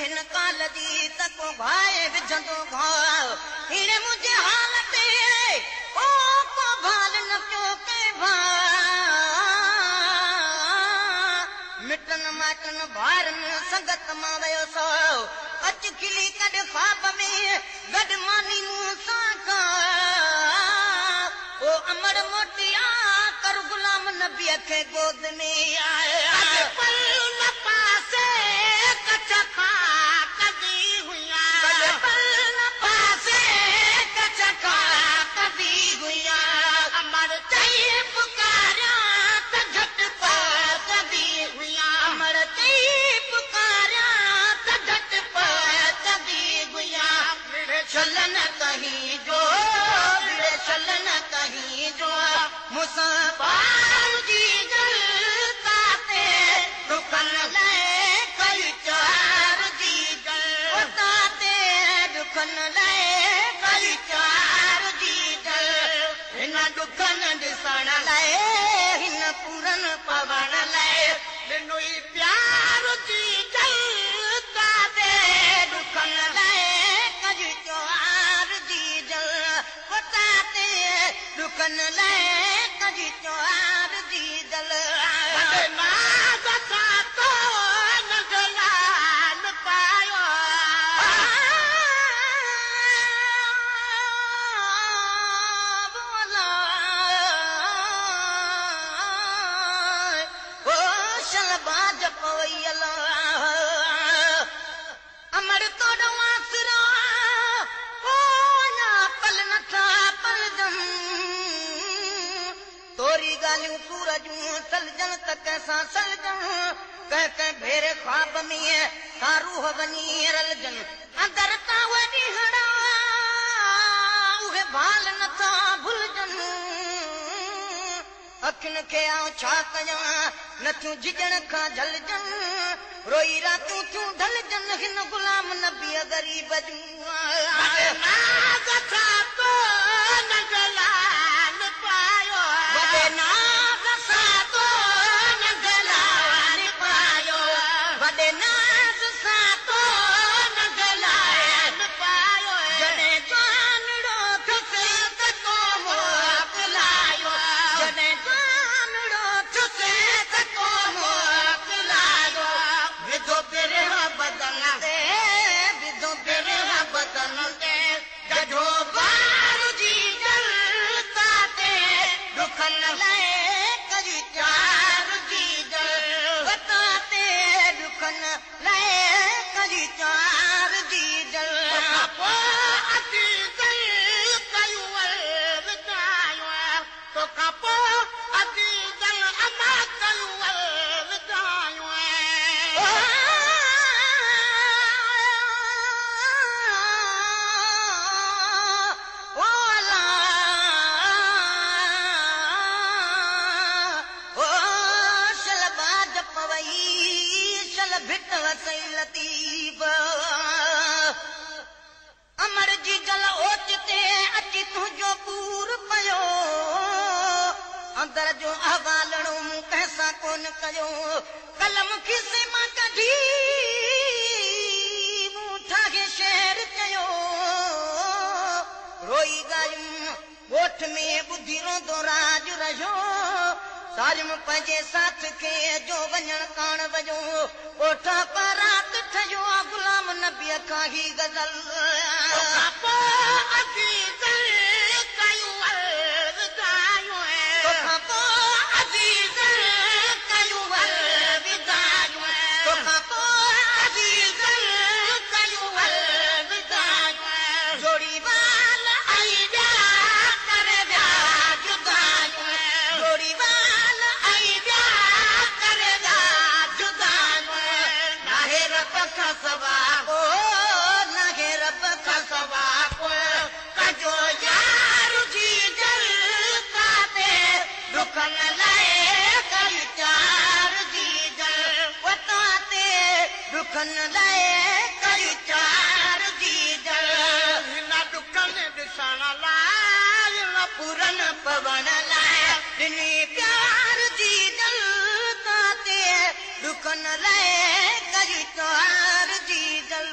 हिन काल जी त को भाए विझंदो घाव हिणे मुंहिंजे हाल ते ओ को भाल न पियो कंहिं भा मिटन माइटन भाइरनि संगत मां वियो सो अच खिली कॾहिं ख़्वाब में गॾु मानी मूं सां खा ओ अमर मोटिया कर गुलाम नबीअ खे गोद में आया पल न पासे कच खां कदी हुआ पल न पासे कच खां कदी हुआ अमर चई पुकारा त झट पहुंचदी हुआ अमर चई पुकारा त झट पहुंचदी हुआ छल न कहीं जो छल न कहीं जो मूंसां पार जी जलता ते दुखन लाइ कई चार जी जलता ते दुखन लाइ कई चार जी जल हिन दुखन ॾिसण लाइ हिन पूरन पवण लाइ ॾिनो ई प्यार जी जलता ते दुखन लाइ कई चार जी जलता ते दुखन लाइ कई चार जी जल वॾे नाज़ सां तो नज़लान पायो बोला ओ शलबाज पवई अल्लाह अमर तोड़ो आसरो ओ ना पल नथा पलजन तोरी ॻाल्हियूं सूरजूं सलजन त कंहिंसां सलजन कंहिं कंहिं भेरे ख़्वाब में था रूह वञी रलजन अंदर तां उहे ॾींहड़ा उहे भाल नथा भुलिजनि अखियुनि खे आउं छा कयां नथियूं झिजण खां झलजनि रोई रातियूं थियूं ढलजनि हिन गुलाम नबीअ ग़रीब जूं वॾे नाज़ सां तो नज़लान पायो वॾे नाज़ सां तो नज़लान पायो वॾे नाज़ सां तो नज़लान पायो जॾहिं जानड़ो थियुसि त को मोकिलायो जॾहिं जानड़ो थियुसि त को मोकिलायो विधो बिरह बदन ते विधो बिरह बदन ते जॾो बार जी जलता ते दुखन लाइ कई चार जी जलता ते दुखन लाइ कई चार जी जल पोइ अज़ीज़ कयूं विदायूं तोखां पोइ अज़ीज़ अमा कयूं विदायूं ओ अला ओ शलबाज पवई शल भिट वसई लतीफ़ अमर जी जल ओचिते अची तुंहिंजो पूर पियो अंदर जो अहवालणो मूं कंहिंसां कोन कयो कलम खीसे मां कढी मूं ठाहे शेर चयो रोई ॻाल्हियूं ॻोठ में ॿुधी रोंदो राज रहियो सारियुमि पंहिंजे साथ खे जो वञण काण वयो ॻोठा पारात ठहियो गुलाम नबीअ खां ही ग़ज़ल तोखां पोइ अज़ीज़ कयूं विदायूं तोखां पोइ अज़ीज़ कयूं विदायूं तोखां पोइ अज़ीज़ कयूं विदायूं जोड़ी वाल आई विया करे विया जुदायूं जोड़ी वाल आई विया करे विया जुदायूं नाहे रब खां सवा को नाहे रब खां सवा को कजो यार जी जलता ते दुखन लाइ कई चार जी जलता ते दुखन लाइ कई चार जी जल हिन दुखन ॾिसण लाइ न पूरन पवण लाइ ॾिनी प्यार जी जलता ते दुखन लाइ कई चार जी जल।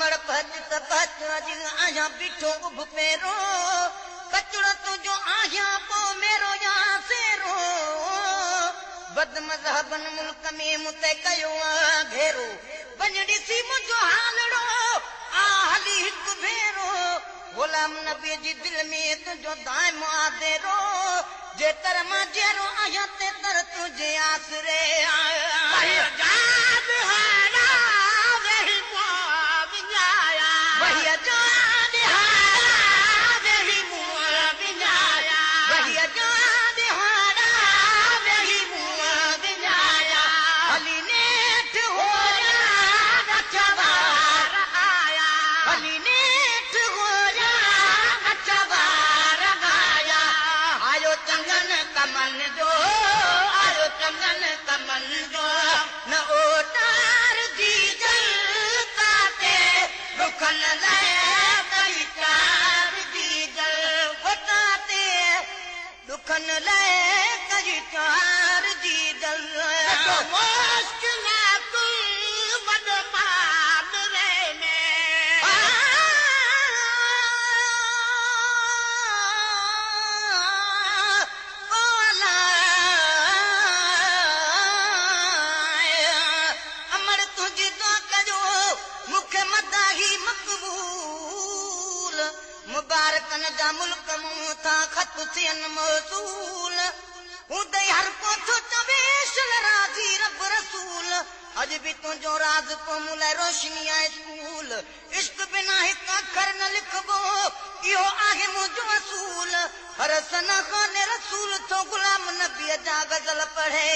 अमर पहच त पहच अॼु आहियां बीठो उभ पेरो कचड़ो तुंहिंजो आहियां पोइ मेरो या सेरो बद मज़हबनि मुल्क में मूं ते कयो आहे घेरो वञ ॾिसी मुंहिंजो हालड़ो आ हली हिकु भेरो ग़ुलाम नबी जी दिलि में तुंहिंजो दाइम आदेरो जेतर मां जहिड़ो आहियां तेतर तुंहिंजे आसरे मुबारकन जा मुल्क मूं था ख़त थियनि मौसूल हूंदे हर को थो चवे शल राज़ी रब रसूल अॼु बि तुंहिंजो राज़ पोइ मूं लाइ रोशनी आहे स्कूल इश्क बिना हिकु अखर न लिखिबो इहो आहे मुंहिंजो असूल हर सना ख़ान रसूल थो ग़ुलाम नबीअ जा ग़ज़ल पढ़े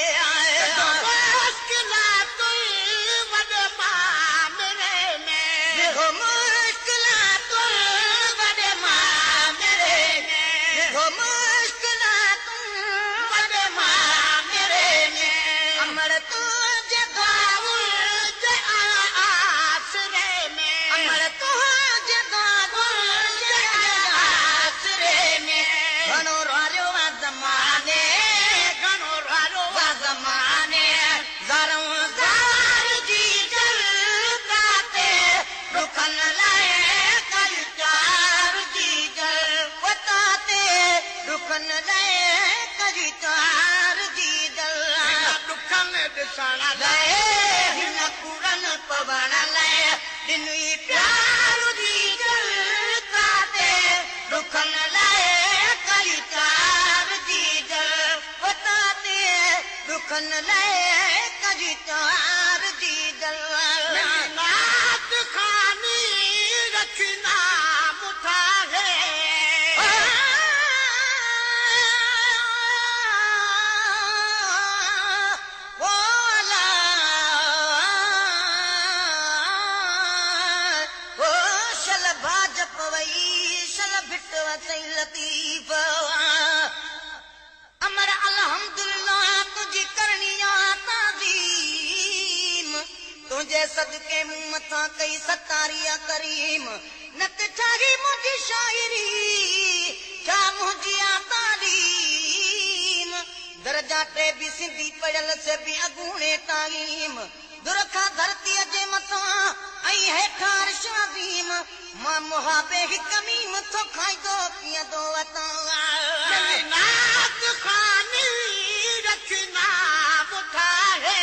अमर अल्हम्दुलिल्लाह तुंहिंजी करणी आहे ताज़ीम तुंहिंजे सदके मूं मथां कई सतारिया करीम न त छाही मुंहिंजी शाइरी छा मुंहिंजी आहे तालीम दर्जा टे बि सिंधी पढ़ियल से बि अॻूणे तालीम दुर खां धरतीअ जे मथां ऐं हेठां अर्श अज़ीम मां मुहाबे हिक मीम थो खाईंदो पीअंदो वतां नात खानी रखना मुठाहे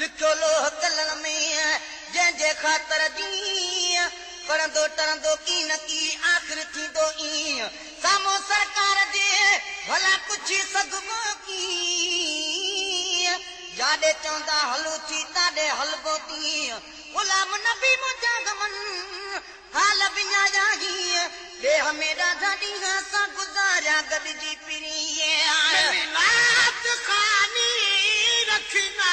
लिखियो लोह कलम में जंहिंजे ख़ातिर जीअं पढ़ंदो टरंदो की न की आख़िर थींदो ईअं साम्हूं सरकार जे भला पुछी सघिबो कीअं जाॾे चवंदा हलो थी ताॾे हलबो तीअं ग़ुलाम नबी मुंहिंजा गमन हाल विञाया हीअं ॾेह में ॾाढा ॾींहं असां गुज़ारिया गॾिजी पिरीअ नात खानी रखना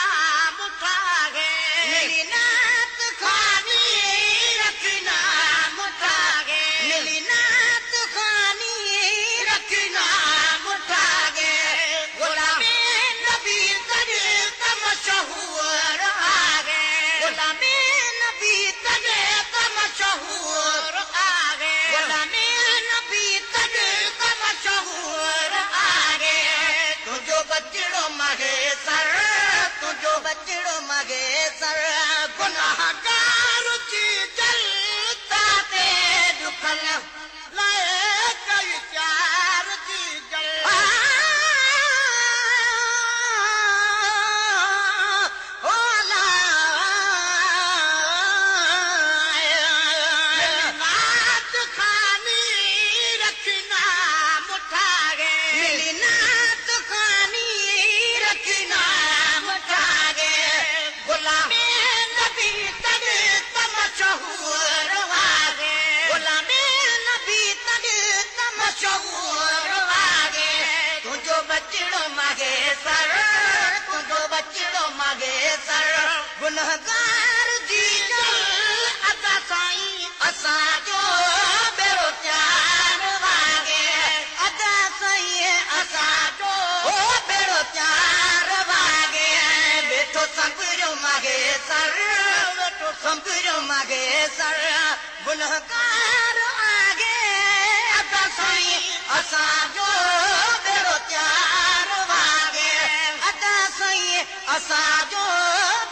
मुठाहे मिली नात खानी रखना मुठाहे मिली नात खानी रखना मुठाहे गुलाम नबी तॾे त मशहूर आहे गुलाम नबी तॾे त मशहूर आहे गुलाम नबी तॾे त मशहूर आहे। गुनाहगार जी जलता ते ॾुखनि लाइ कई प्यार जी जल। नात खानी रखना मुठागे, मिली नात खानी रखना मुठागे। गुलामे नबी तॾ त मशहूर वागे, गुलामे नबी तॾ त मशहूर वागे। तुंहिंजो बचिड़ो मागे सर, तुंहिंजो बचिड़ो मागे सर। गुनहगार जी जल अदा साईं असांजो बेड़ो त्यार वागे। अदा साईं असांजो बेड़ो त्यार वागे। वेठो संभरियो मागे सर, वेठो संभरियो मागे सर। गुनहगार आगे अदा साईं असांजो बेड़ो त्यार वागे। अदा साईं असांजो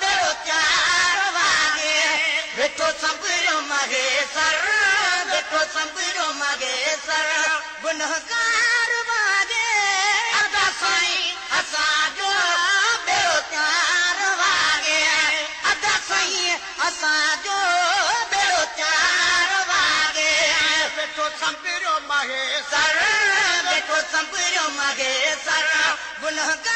बेड़ो त्यार वागे। वेठो संभरियो मागे सर, वेठो संभरियो मागे सर। गुनहगार वागे अदा साईं असांजो बेड़ो त्यार वागे। अदा साईं असांजो बेड़ो त्यार वागे। वेठो संभरियो मागे सर, वेठो संभरियो मागे सर। गुनहगार